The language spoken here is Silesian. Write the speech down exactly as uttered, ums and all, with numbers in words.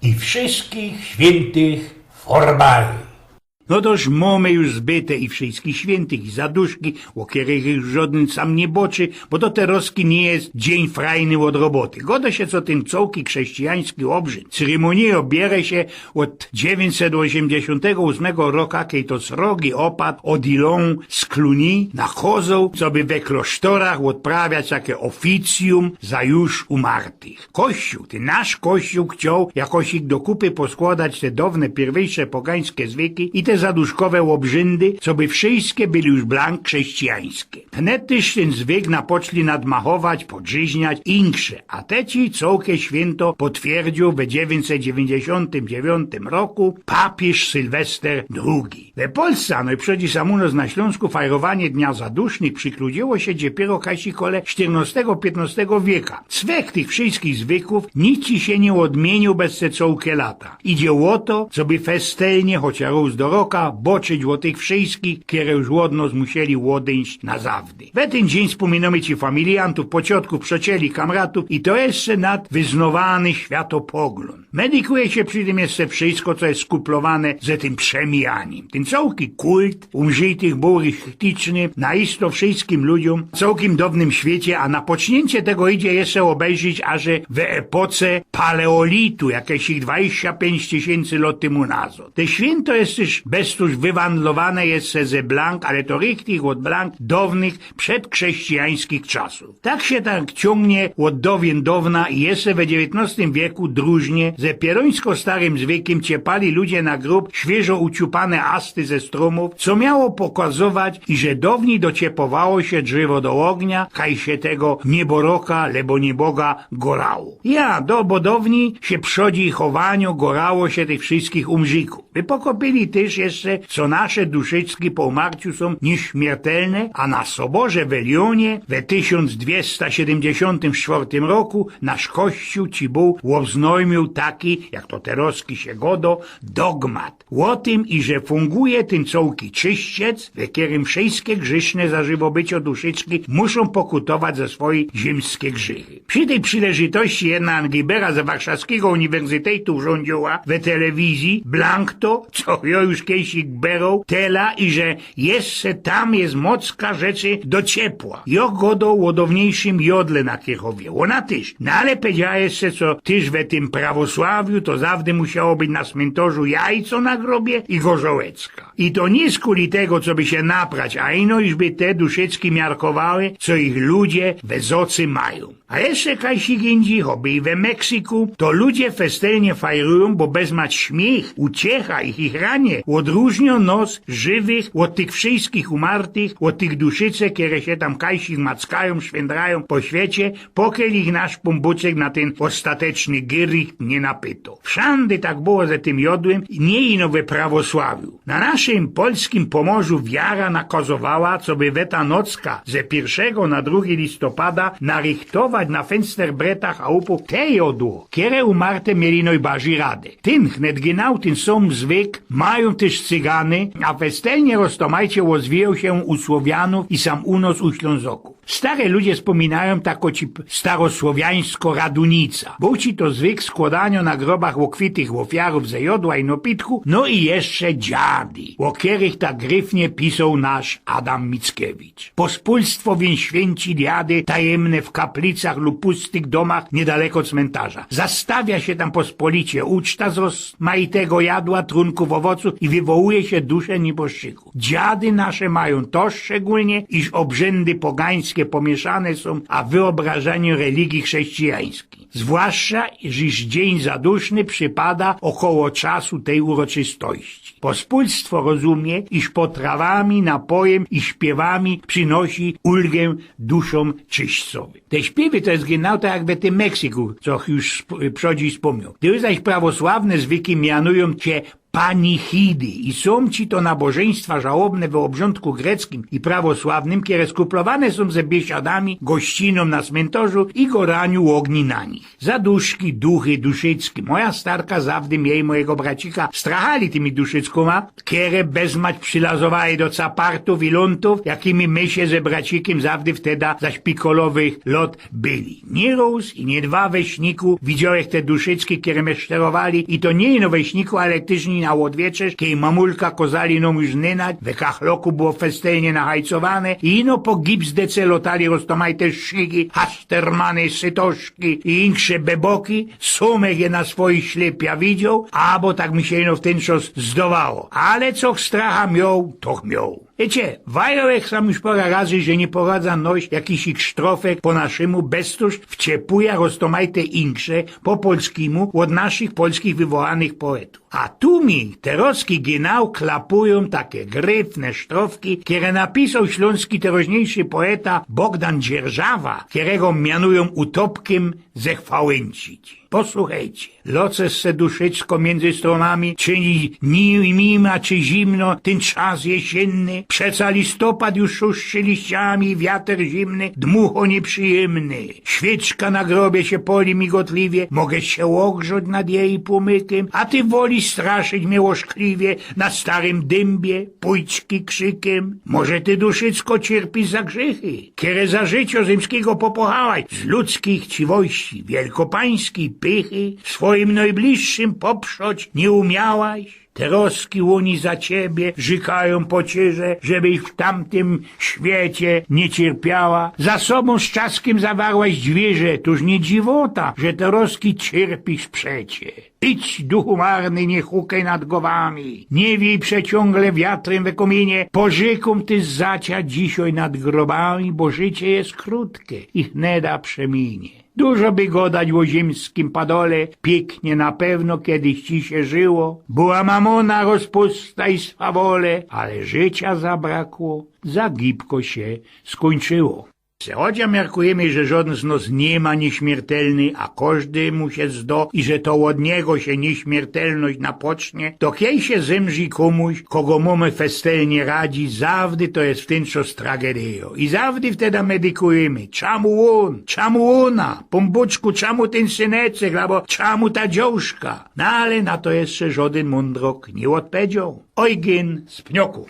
I wszyskich świyntych formal. No toż mōmy już zbyte i wszyskich świyntych, i zaduszki, ô kerych już żŏdyn sam niy bŏczy, bo to terŏzki niy je dziyń frajny ôd robŏty. Gŏdŏ sie, co tyn cołki krzescijański ôbrzyd, ceremonijŏ bierze sie ôd dziewiyńćset ôziymdziesiōntego ôsmego roka, kej to srogi ôpad Odilon z Cluny nakozoł, coby we klosztorach ôdprawiać take oficjum za już umartych. Kościōł, tyn nasz kościōł chcioł jakosik do kupy poskłŏdać te downe, piyrwyjsze pogańske zwyki i te zaduszkowe ôbrzyndy, coby wszyjske były już blank krzescijańske. Wnet tyż tyn zwyk napoczli nadmachować, podrziźniać i inksze, a te ci cołke świynto potwierdziōł we dziewiyńćset dziewiyńćdziesiōntym dziewiōntym roku papiyż Sylwester drugi. We Polsce, a nojprzōdzi sam u nos na Ślōnsku, fajrowanie Dnia Zadusznych przikludziyło sie dopiyro kajsik kole sztyrnŏstego, piytnŏstego wieka. Cwek tych wszyskich zwykōw nici sie niy ôdmiyniōł bez te cołke lata. Idzie ô to, coby festelnie, chocia rŏz do roka, bŏczyć ô tych wszyskich, kere już ôd nos musieli ôdyńść na zawdy. We tyn dziyń spōminōmy ci familijantōw, pociotków, przŏcieli, kamratōw i to jeszcze nad wyznŏwany światopoglōnd. Medykuje sie przi tym jeszcze wszysko, co je skuplowane ze tym przemijanim. Tyn cołki kult umrzitych bōł rychticzny na isto wszyskim ludziōm w cołkim downym świecie, a na poczniyncie tego idzie jeszcze ôbejrzeć aże we epoce paleolitu, jakeś dwadzieścia pięć tysiyncy lot tymu nazŏd. Te świynto je tyż beztōż wywandlowane jeszcze ze blank, ale to richtig ôd blank downych przedkrzescijańskich czasōw. Tak sie tak ciōngnie ôd dowiyn downa i jeszcze we dziewiyntnŏstym wieku drużnie ze pierōńsko starym zwykym ciepali ludzie na grōb świyżo uciupane asty ze strōmōw, co miało pokazować, iże downij dociepowało sie drzewo do ôgnia, kaj sie tego nieboroka, lebo nieboga gorało. Ja, do, bo downij sie przodzi chowaniu gorało sie tych wszyskich umrzikōw. Wypokopiyli tyż jeszcze, co nasze duszyczki po umarciu sōm niyśmiertelne, a na soborze we Lyonie we tysiōnc dwiesta siedymdziesiōntym sztwŏrtym roku nasz kościōł ci bōł ôbznojmiōł taki, jak to terŏzki sie gŏdŏ, dogmat ô tym, iże funguje tyn cołki czyściec, we kerym wszyske grzyszne za żywobyciŏ duszyczki muszōm pokutować za swoje ziymske grzychy. Przi tyj przileżytości jedna Angibera ze Warszawskigo Uniwersytetu urządziła we telewizji blank to, co jŏ już kejsik beroł, tela, iże jeszcze tam je mocka rzeczy do ciepła. Jŏ gŏdōm ô downiyjszym jodle na Krychowie. Ôna tyż. No ale powiedziała jeszcze, co tyż we tym prawosławiu to zawdy musiało być na smyntorzu jajco na grobie i gorzołeczka. I to niy skuli tego, coby sie naprać, a ino iżby te duszyczki miarkowały, co ich ludzie we zŏcy majōm. A jeszcze kajsik indzij, choby i we Meksyku, to ludzie festelnie fajrujōm, bo bezmać śmiych, uciecha i chichranie ôdrōżniōm nos żywych ôd tych wszyskich umartych, ôd tych duszyce, kere sie tam kajsik mackajōm, szwyndrajōm po świecie, pokiel ich nasz Pōnbōczek na tyn ôstateczny gyrych niy napytŏ. Wszandy tak było ze tym jodłym, niy ino we prawosławiu. Na naszym polskim Pōmorzu wiara nakŏzowała, coby we ta nocka ze piyrszego na drugi listopada narychtować na fynsterbretach chałupōw te jodło, kere umarte mieli nojbardzij rady. Tyn, wnet genau tyn sōm zwyk majōm tyż Cygany, a festelnie roztōmajcie ôzwijŏ sie u Słowianōw i sam u nos u Ślōnzokōw. Stare ludzie spōminajōm tako ci p-, starosłowiańsko radunica. Bōł ci to zwyk skłŏdaniŏ na grobach ôkwitych ôfiarōw ze jodła i nopitku, no i jeszcze dziady, ô kerych tak gryfnie pisoł nasz Adam Mickiewicz. Pospōlstwo wiyn świynci dziady tajymne w kaplicach lub pustych domach niydaleko cmyntarza. Zastawia sie tam pospolicie uczta z rozmajtego jadła, trunkōw, ôwocōw i wywołuje sie dusze nieboszczykōw. Dziady nasze majōm to szczególnie, iż ôbrzyndy pogańske pōmiyszane sōm, a wyobrażanie religii chrześcijańskij. Zwłaszcza, iż dziyń zaduszny przipada ôkoło czasu tyj uroczystości. Pospōlstwo rozumie, iż potrawami, napojym i śpiywami przinosi ulgã duszōm czyścowym. Te śpiywy to je genau tak jak we tym Meksyku, co już sp-, przodzi spōmniōł. Gdyż zaś prawosławne zwyki mianujōm sie panichidy i sōm ci to nabożyństwa żałobne we ôbrządku greckim i prawosławnym, kere skuplowane sōm ze biesiadami, gościnōm na smyntorzu i goraniu ôgni na nich. Zaduszki, duchy, duszycki. Moja starka zawdy mie i mojigo bracika strachali tymi duszyckōma, kere bezmać przilazowali do capartōw i lōntōw, jakimi my sie ze bracikiym zawdy wteda za szpikolowych lot byli. Niy rōz i niy dwa we śniku widziołech te duszycki, kere mie szterowali, i to niy ino we śniku, ale tyż i na ôdwieczerz, kej mamulka kozali nōm już nynać, we kachloku było festelnie nahajcowane i ino po gipsdece lotali roztomajte szygi, hastermany, sytoszki i inksze beboki, sōmech je na swojich ślepia widzioł, abo tak mi sie ino w tyn czas zdowało. Ale co stracha mioł, to mioł. Wiycie, wajołech sam już pora razy, że niy poradza nojś jakiś ich sztrofek po naszymu, bez tōż wciepuja roztomajte inksze po polskimu ôd naszych polskich wywołanych poetōw. A tu mi terozki gynał klapujōm take gryfne sztrofki, kere napisoł ślōnski teroźniejszy poeta Bogdan Dzierżawa, kerego mianujōm utopkym ze Chwałynczi. Posłuchejcie. Loce se duszycko miyndzy strōmami, czy ni-, ni-, nima, czy zimno, tyn czas jesiynny. Przeca listopad już szuszczy liściami, wiater zimny dmucho niyprzyjymny. Świyczka na grobie sie poli migotliwie, mogę sie ôgrzoć nad jeji płōmykym, a ty wolisz straszyć mie ôszkliwie na starym dymbie, pōjczki krzykym. Może ty, duszycko, cierpisz za grzychy, kere za życio zymskigo popochałaś, z ludzkich chciwości, wielkopańskij pychy, swojim nojbliższym poprzoć niy umiałaś? Terozki ôni za ciebie rzykajōm pocierze, żebyś w tamtym świecie niy cierpiała. Za sobōm z czaskym zawarłaś dwiyrze, tōż niy dziwota, że terozki cierpisz przecie. Idź, duchu marny, niy hukej nad gowami, niy wiej przeciōngle wiatrym we kōminie, porzykōm ty za cia dzisiej nad grobami, bo życie je krōtke i hneda przeminie. Dużo by godać ô zymskim padole, piyknie na pewno kejś ci sie żyło, była mamōna, rozpusta i swawole, ale życia zabrakło, za gibko sie skōńczyło. Choć miarkujymy, że żodyn z nos niy ma niyśmiertelny, a kożdymu sie zdo, iże to ôd niego sie niyśmiertelność napocznie, to kej sie zymrzi kōmuś, kogo mōmy festelnie radzi, zawdy to je w tyn czas tragedyjo. I zawdy wteda medykujymy: „Czamu ôn? Czamu ôna? Pōnbōczku, czamu tyn synecek? Abo czamu ta dziołszka?” No ale na to jeszcze żodyn mōndrok niy ôdpedzioł. Ojgyn z Pniokōw.